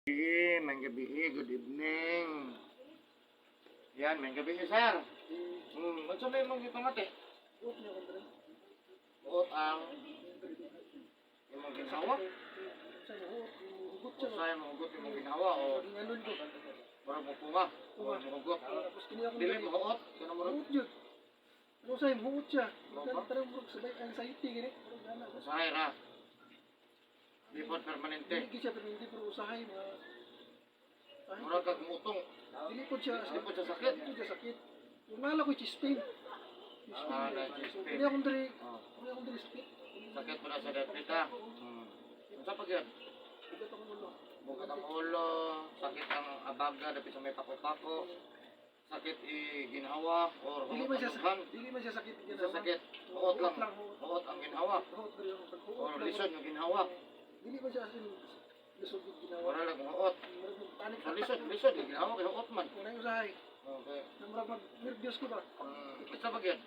Maayong gabi, good evening. Yan, maayong gabi, sir. Unsa may imong gipamati? Buot niya akong dre. Buot ang imong ginhawa? Sa hugot, hugot siya. Usahay mo hugot imong ginhawa o Gingalon ko. murag mo punga? Murag mo hugot. Tapos kini akong Dili mo huot, kana murag Hugot yun. Ano sa'yo, hugot siya. Mao ba? Tarang murag sabay anxiety gani. Murag ana. Usahay ra. Di pod permanente. Dili gyud siya pero hindi pero usahay mga usahay. Murag kag mutong. Dili po siya. Dili po siya sakit. Dili po siya sakit. Yung nala ko chest pain. Chest pain. Ah, na chest So, pain. kini akong diri, Oh, kini akong diri sakit. sakit po na sa dapit ha. Unsa pa gyud? Bugat akong ulo. Bugat ang ulo, sakit ang abaga dapit sa may pako-pako, sakit i ginhawa or Dili huot man siya ang dughan. sakit. Dili man siya sakit. Dili siya sakit. Huot lang. Huot. Huot ang ginhawa. Huot diri ako. Pag huot Or lang, lisod yung ginhawa. Dili man siya as in lisod yung ginawa. Wala lang huot. Murag mag-panic So lisod, lisod yung ginhawa kay huot man. Wala yung usahay. Okay. Na murag mag-nervyos ko ba? Isa pa gyud?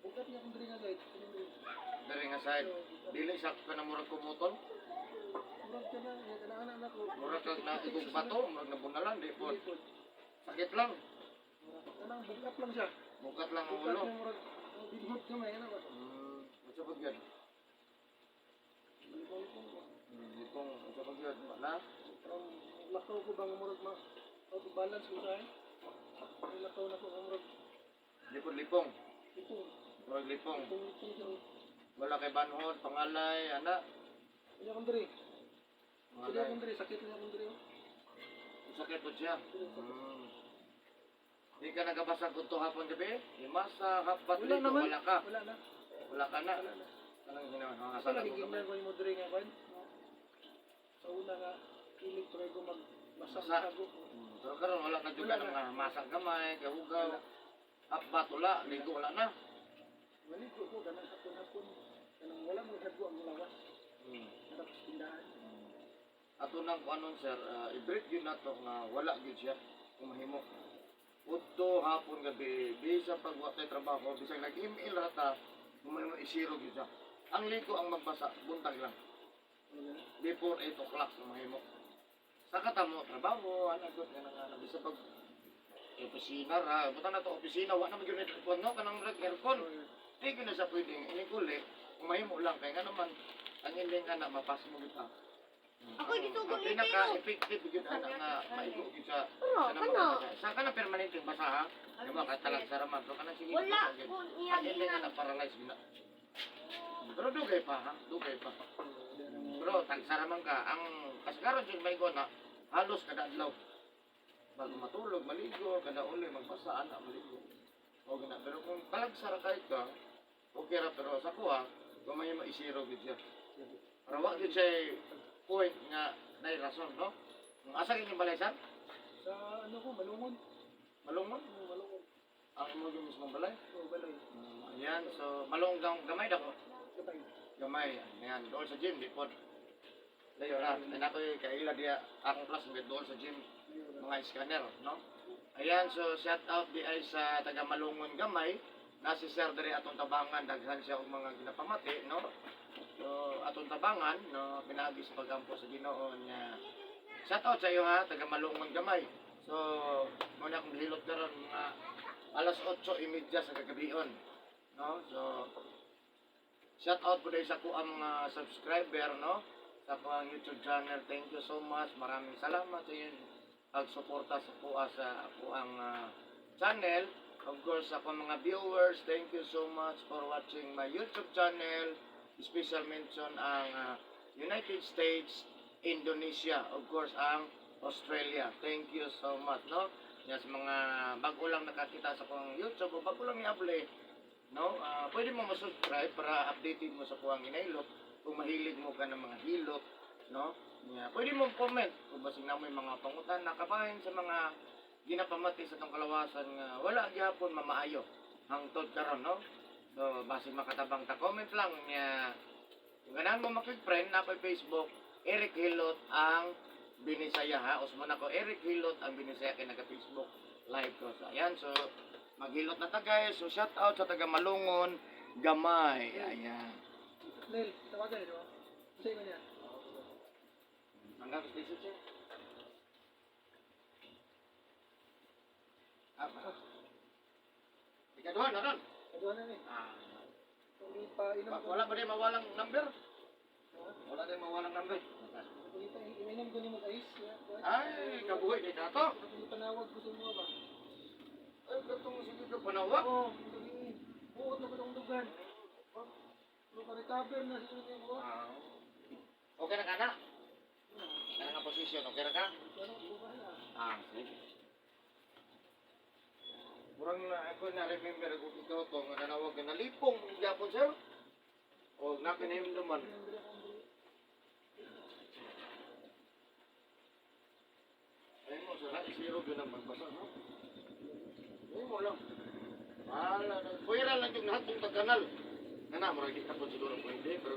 Bugat niya akong diri nga side. Diri nga side. Dili sa ka na murag kumuton. Murag ka na, nga kanaan na ko. Murag kag na igog bato, murag nabunalan di pod. Dili pod. Sakit lang. Kanang bugat lang siya. Bugat lang ang Bugat ulo. niya murag oh, binhod ka may ano ba? Unsa pa gyud? Lipong-lipong ko. Lipong, unsa pa gyud? Wala. Parang lakaw ko ba nga murag ma out of balance ko sa Ang lakaw na ko nga murag Di pod lipong. lipong. Murag lipong. Lipong lipong siya. Wala kay banhod, pangalay, ana. Kanya akong diri. Kanya Pangalay. akong diri. Sakit niya akong diri. Oh. Sakit po siya. Di ka nagabasa kung hapon gabi? Himasa, hapat, Wala ligo, naman. wala ka. Wala na. Wala ka na. Wala na. Anong ginawa? Asa lagi gignan ko yung diri nga kwan. Sa una nga kilig pa ko magbasa Basa. sa ko. Pero karon wala ka juga Wala ng na. mga masang gamay, kahugaw. Hapbat, wala. Ligo, wala na. Maligo ko ganang hapon-hapon. Kanang wala mo hago ang lawas. Tapos tindahan. Ato nang kung anon, sir, i-break yun na to nga wala gyud siya kung mahimo. Udto hapon gabi, bisa pag wa tay trabaho, bisag nag-email ra ta, kung mahimo isiro gyud siya. Ang ligo ang magbasa, buntag lang. Wala na. Before 8 o'clock na mahimo. Sa katamo, trabaho, ano gud nga nga bisa pag opisina ra, butang na to opisina, wa na man gyud ni aircon no, kanang rag aircon. Di gyud na sa pwedeng inikuli, kung mahimo lang kay nga naman ang iling ana mapas mo gyud ta. Ako, gisugo Ang ni pinaka-effective gyud ana nga maigo gyud sa Pero, sa kana. mga sa kana permanente basa ha. Di ba kay talag sa raman, pero kanang sige Wala basa gyud. ko niya Ang iling ginan. ana paralyze gyud na. Pero dugay pa ha, dugay pa. Pero tagsaraman ka, ang kasagaran jud may na halos kada adlaw. Bago matulog, maligo, kada uli magbasa ana maligo. O gana, pero kung kalagsara kay ka, okay ra pero sa kuha, kung may maisiro gid siya. Para wa gyud siya point nga nay rason, no? Kung asa gyud yung balay sir? Sa ano ko, Malungon. Malungon Ano, Malungon. ang imo gyud mismong balay. Oh, balay. Ayan, so malunggang gamay dako. Kapay. Gamay, ayan, doon sa gym, di pod. Layo ra, ay nakoy kaila diya akong classmate doon sa gym, mga scanner, no? Ayan, so shout out di ay sa taga Malungon Gamay, na si Sir diri atong tabangan, daghan siya og mga ginapamati, no? So atong tabangan, no, pinaagi sa pagampo sa Ginoo niya. Shout out sa iyo ha, taga Malungon Gamay. So, mo na akong hilot karon mga alas 8:30 sa kagabion, no? So, shout out po dahil sa kuang mga subscriber, no? Sa kuang YouTube channel. Thank you so much. Maraming salamat sa inyong pagsuporta sa kuha sa kuang channel. Of course, sa kuang mga viewers, thank you so much for watching my YouTube channel. Special mention ang United States, Indonesia, of course, ang Australia. Thank you so much, no? Yan sa mga bago lang nakakita sa kuang YouTube o bago lang i-apply, no? Ah, pwede mo ma-subscribe para updated mo sa kuwang inailot kung mahilig mo ka ng mga hilot, no? Yeah. Pwede mo comment kung basing na mo yung mga pangutan na kabahin sa mga ginapamati sa tong kalawasan nga wala gyapon mamaayo hangtod karon, no? So, basing makatabang ta comment lang niya. Kung ganahan mo makig-friend na ako'y Facebook, Eric Hilot ang Binisaya ha. Usman ako, Eric Hilot ang Binisaya kay naga-Facebook live ko. So, ayan, so maghilot na ta guys. So shout out sa taga Malungon, Gamay. Ayan. Nel, tawagan ito. Sa inyo niya. Hanggang sa siya. na ron. Kaduha na ni. Ah. Kung ipainom ko. Wala ba din mawalang number? Ha? Wala din mawalang number. Kung ipainom ko ni mag-ice. Ay, kabuhi ni tato. Kung ipanawag ko sa mga ba? Ay, katong sige ka panawag. Oo, gabi. Buot na ko itong dugan. Maka-recover na siguro niya ko. Ah. Okay na ka na? Kana nga position, okay na ka? Ano, buka na. Ah, sige. Murang na ako na remember ko ikaw to nga nanawag ka nalipong gyapon, sir. O nakinahimduman. Ay mo sa zero gyud ang magbasa, no? Ay mo lang. Wala na. Pwera lang yung lahat ng tagkanal. Nana, murag di ka po siguro pwede, pero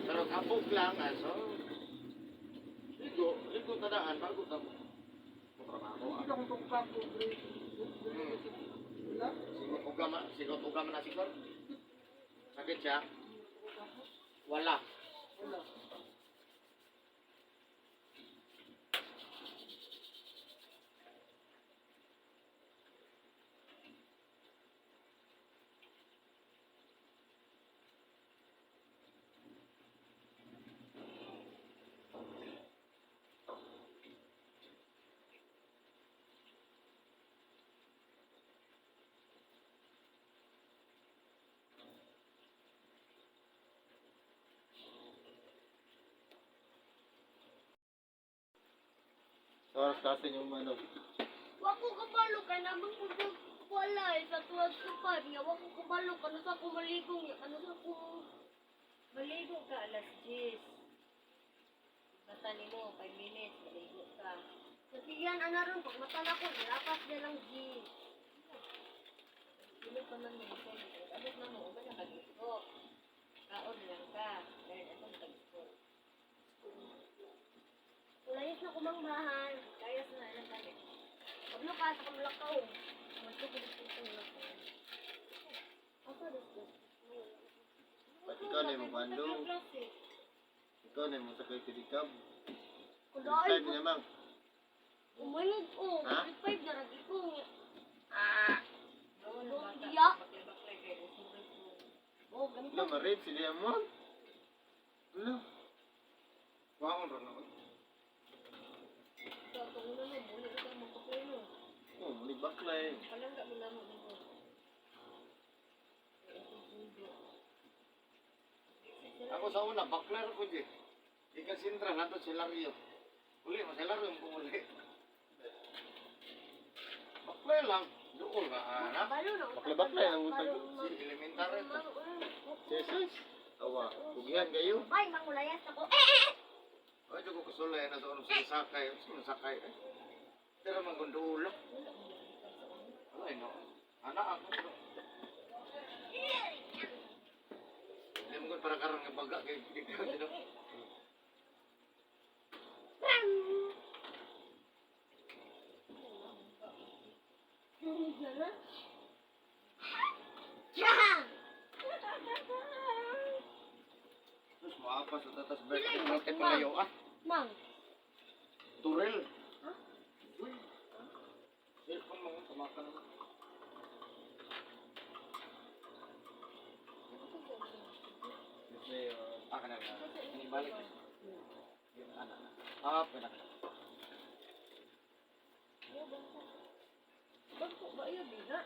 pero kapog lang, ah, so. Ligo, ligo tadaan bago ka mo. Trabaho, ah. Hindi akong tungkak ko, grade. Wala. Sigot ugama, sigot ugama na siguro. Sakit siya? Wala. Wala. Sa oras kasi yung ano. Wa ko kabalo kay namang kung wala eh, sa 12 to 5 nga wa ko kabalo kanu sa ko maligo nga kanu sa ko. Maligo ka alas 10. Basta nimo 5 minutes, maligo ka. Sa tiyan ana ron pag mata na ko nilapas na lang G. Dili pa man mo abot na mo, uban na kag-isko. Kaon lang ka. Dahil atong tag-school. Ulayas na kumang mahal. Kaya sa na lang kami. Paglo ka sa kamlakaw. Madto ko dito sa lakaw. Asa dito? Pati ikaw na yung bandong. Ikaw na yung sakay pedicab. Kung dahil Time niya mang. umayog o, Ha? grade 5 na ragi ko. Ah! Doon Doon, bata, diya. baklay-baklay kay usuray ko. Oh, ganito. Wala, ma-rape sila mo. Wala. Waon ron ako. So, kung una mo, muli ka magpaklay no. Oh, muli baklay. Palangga mo na mo nito. Ako sa una, bakler ko di. Ika sintra, nato si Lario. Uli, mo si Lario ang pumuli. Bakler lang. Doon ka, anak. Balo na. Baklay-baklay ang utang. Si elementary to. Jesus. Awa, kugihan kayo. Bay, mangulayas ako. Eh, eh, eh! Ay, ko kasulay na sa unong sakay. Sino sakay? Eh. Pero magundulo. Wala, no. Anak ako. Pero hindi mo para karon nga baga kay di ka sino. Yeah! Terus mo apa sa tatas ba? Kay palayo ah. Mang, Turel. Ha? Uy. Cellphone mo tumaka naman. Ah, kana na. Ini balik. Ana. Ah, pena. Bangko ba iya biga?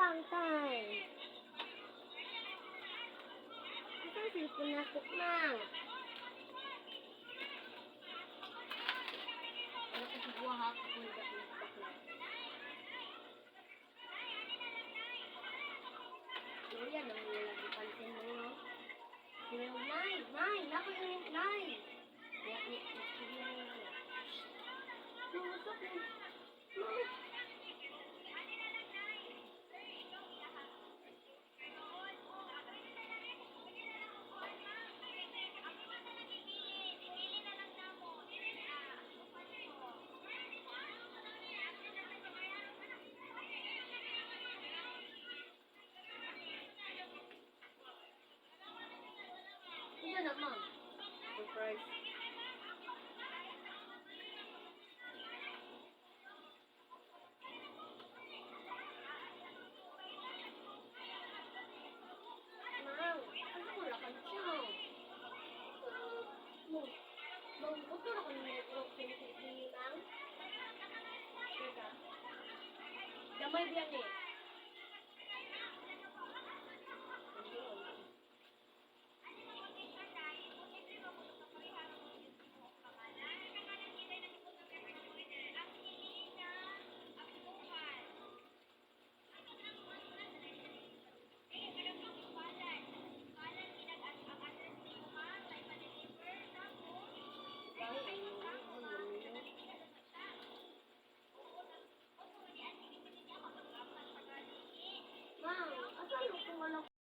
Mukbang time. Ito ang cellphone na mang. Ano kasi buha ha? Ako nagdakla. Kuya, nang wala di pansin mo, no? Kuya, nay, nay, nako yung nay. Kaya, ni, ni, ni, ni, What's up, man? Ano na, ma'am? Surprise. Ma'am, ano ko lang siya? Ma'am, ma'am, buto na ko network pinipili, ma'am. Teka. Gamay biyan eh.